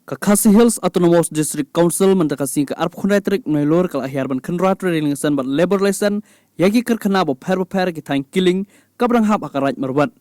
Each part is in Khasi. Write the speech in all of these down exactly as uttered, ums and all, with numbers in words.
Ka Khasi Hills Autonomous District Council mynta ka sngi ka arphew khyndai tarik Nailur ka la hiar ban khynra trading license bad labour license ïa ki karkhana bapher bapher ki thaiñ Killing kaba dang hap ha ka Raid Marwet.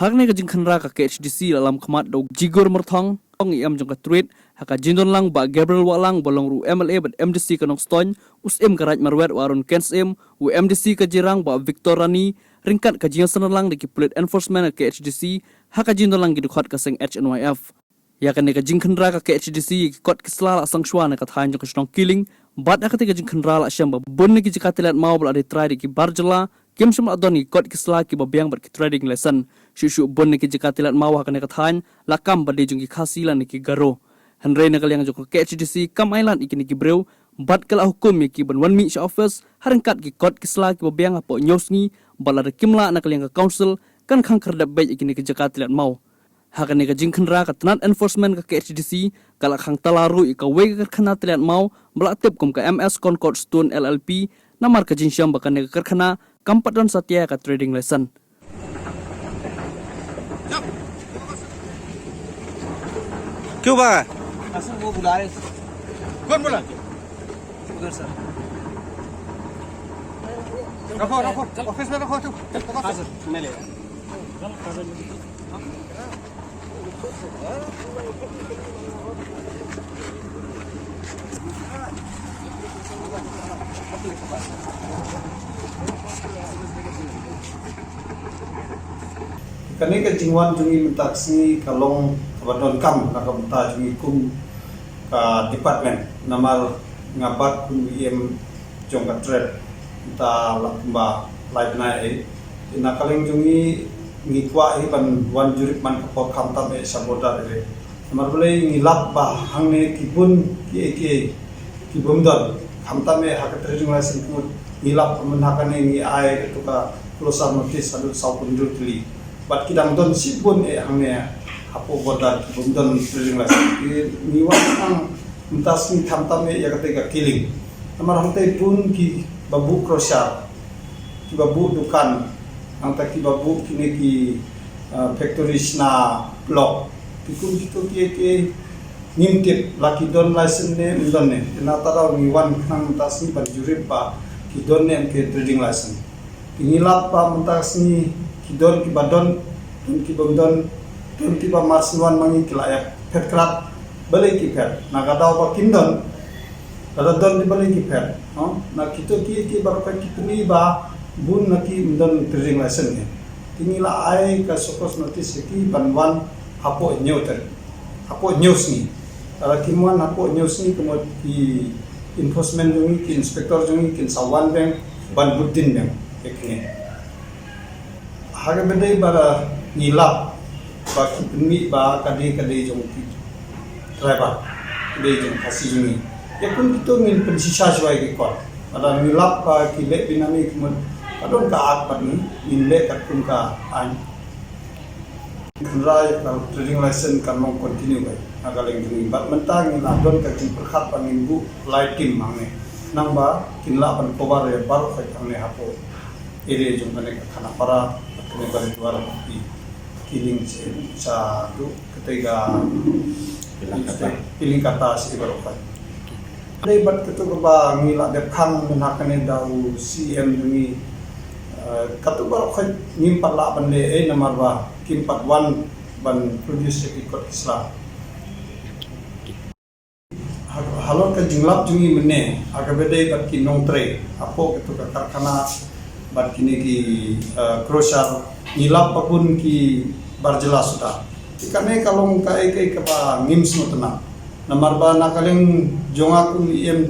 Ha kane ka jingkhynra ka K H D C la lam khmat da u Jigur Myrthong, ong i em jong ka Trade, ha ka jingdon lang Bah Gabriel Wahlang ba long ruh u M L A bad M D C ka Nongstoiñ, u Syiem ka Raid Marwet Bah Aaron Ken Syiem, u M D C ka Jirang Bah Victor Rani, ryngkat ka jingïaseng lang da ki pulit enforcement ka K H D C ha ka jingdon lang ki dkhot ka seng H N Y F. Ïa kane ka jingkhynra ka K H D C ïa ki kot ki sla la sangshwa na ka thaiñ jong ka shnong Killing, bad ha kata ka jingkhynra la shem ba bun na ki jaka tylliat maw ba la dei trai da ki bar jylla kim shym la don ki kot ki sla kiba biang bad ki trading license. Shuh shuh bun na ki jaka tylliat maw ha kane ka thaiñ la kam ba dei jong ki Khasi lane ki Garo. Hynrei na ka liang jong ka K H D C kam ailad ïa kine ki briew bad ka la hukum ïa ki ban wan mih sha office ha ryngkat ki kot ki sla kiba biang hapoh hynñiew sngi, bad lada kim lah na ka liang ka council kan khang khyrdep beit ïa kine ki jaka tylliat maw. Ha kane ka jingkhynra ka tnat enforcement ka K H D C ka la khang tala ruh ïa kawei ka karkhana tylliat maw ba la tip kum ka M S Concord Stone L L P, namar ka jingshem ba kane ka karkhana kam pat don satia ka trading license. क्यों भागा? सर, वो बुला रहे हैं। कौन बोला? उधर सर। रखो, रखो, ऑफिस में रखो, चुप। हाँ सर, मैं ले रहा हूँ। Kane ka jingwan jong ngi mynta ka sngi ka long kaba donkam na ka bynta jong ngi kum ka department, namar nga bat kum i em jong ka Trade mynta la kumba lai bnai ei. Na ka liang jong ngi, ngi kwah hi ban wan jurip man ka por khamtam eh sha border eh. Namar balei ngi lap ba hangne ki bun kiei kiei ki bym don, khamtam eh ha ka trading license ka mut ngi lap ba mynta kane ngi ai kato ka closure notice haduh sawphew hynriew tylli. Bad ki dang don shibun eh hangne hapoh border ki bym don trading license. Ngi, ngi wan nang mynta sngi khamtam eh ïa kata ka Killing. Namar hangta bun kiba buh crusher, kiba buh dukan, hangta kiba buh kine ki, uh, factory shna block. Ki kum kito kiei kiei ngim tip la ki don license ne ym don ne. Te nangta daw ngi wan khnang mynta sngi ban jurip ba ki don ne em ki trading license. Te ngi lap ba mynta sngi ki don kiba don, don kiba ym don, don kiba mar shen wan ma ngi ki la ïa phet krad, balei ki phet. Na ka daw ba kim don, lada don te balei ki phet, no? Na kito kiei kiei baroh ki pyni ba bun na ki ym don trading license ne. Te ngi la ai ka show cause notice ïa ki ban wan hapoh hynñiew tarik, hapoh hynñiew sngi. Lada kim wan hapoh hynñiew sngi ka mut ki enforcement jong ngi, ki inspector jong ngi kin sa wan biang ban bud din biang ïa kine. Ha kaba dei ba ngi lap ba ki pynmih ba ka dei, ka dei jong ki driver, ka dei jong Khasi jong ngi. Ïa kum kito ngin pynshisha shuwa ïa ki kot. Lada ngi lap ba ki leh benami ka mut ka don ka act bad ngi, ngin leh katkum ka aiñ. Khynra ïa ka trading license kan long continue beit na ka liang jong ngi. Bad mynta ngi la don ka jingpyrkhat ba ngin buh lai team hangne. Nang ba kin lah ban cover ïa baroh khoit hangne hapoh area jong kane ka Khanapara, kane ka Baridwar, ki Killing, sa tu kata ka Pilangkata, Pilangkata shi baroh khoit. Dei bad kato kaba ngi la dep khang mynta kane da u C M jong ngi, eh, kato baroh khoit ngim pat lah ban leh ei namar ba kim pat wan ban produce ïa ki kot ki sla. Ha, halor ka jinglap jong ngi mynne, ha kaba dei bad ki nongtrei hapoh kato ka karkhana bad kine ki, eh, crusher, ngi lap ba bun ki bar jylla suda. Te kane ka long kaei kaei kaba ngim sngewtynnat. Namar ba na ka liang jong nga kum i em,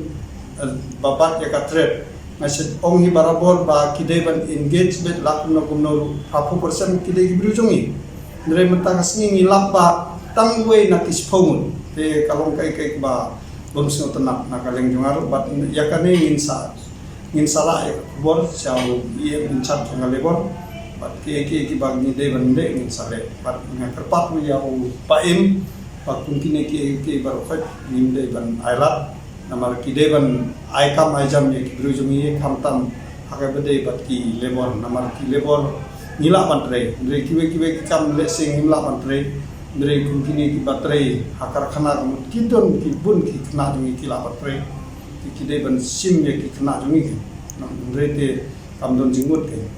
eh, ba bat ïa ka Trade, nga shu ong hi barabor ba ki dei ban engage beit la kumno kumno ruh, phraphew percent ki dei ki briew jong ngi. Hynrei mynta ka sngi ngi lap ba tang wei na ki shiphew ngut. Te ka long kaei kaei kaba bym sngewtynnat na ka liang jong nga ruh, bad ïa kane ngin sa, ngin sa lah ïa ka khubor sha u E M in charge jong ka Labour. Bad kiei kiei kiba ngi dei ban leh ngin sa leh. Bad nga kyrpad ruh ïa u Paiem ba kum kine kiei kiei baroh khoit ngim dei ban ailad. Namar ki dei ban ai kam ai jam ïa ki briew jong ngi, khamtam ha kaba dei bad ki Labour. Namar ki Labour ngi lah ban trei, hynrei kiwei kiwei ki kam lehse ngim lah ban trei. Hynrei kum kine kiba trei ha karkhana ka mut ki don ki bun ki khynnah jong ngi ki la ba trei. Te ki dei ban shim ïa ki khynnah jong ngi. Hynrei te kam don jingmut kein.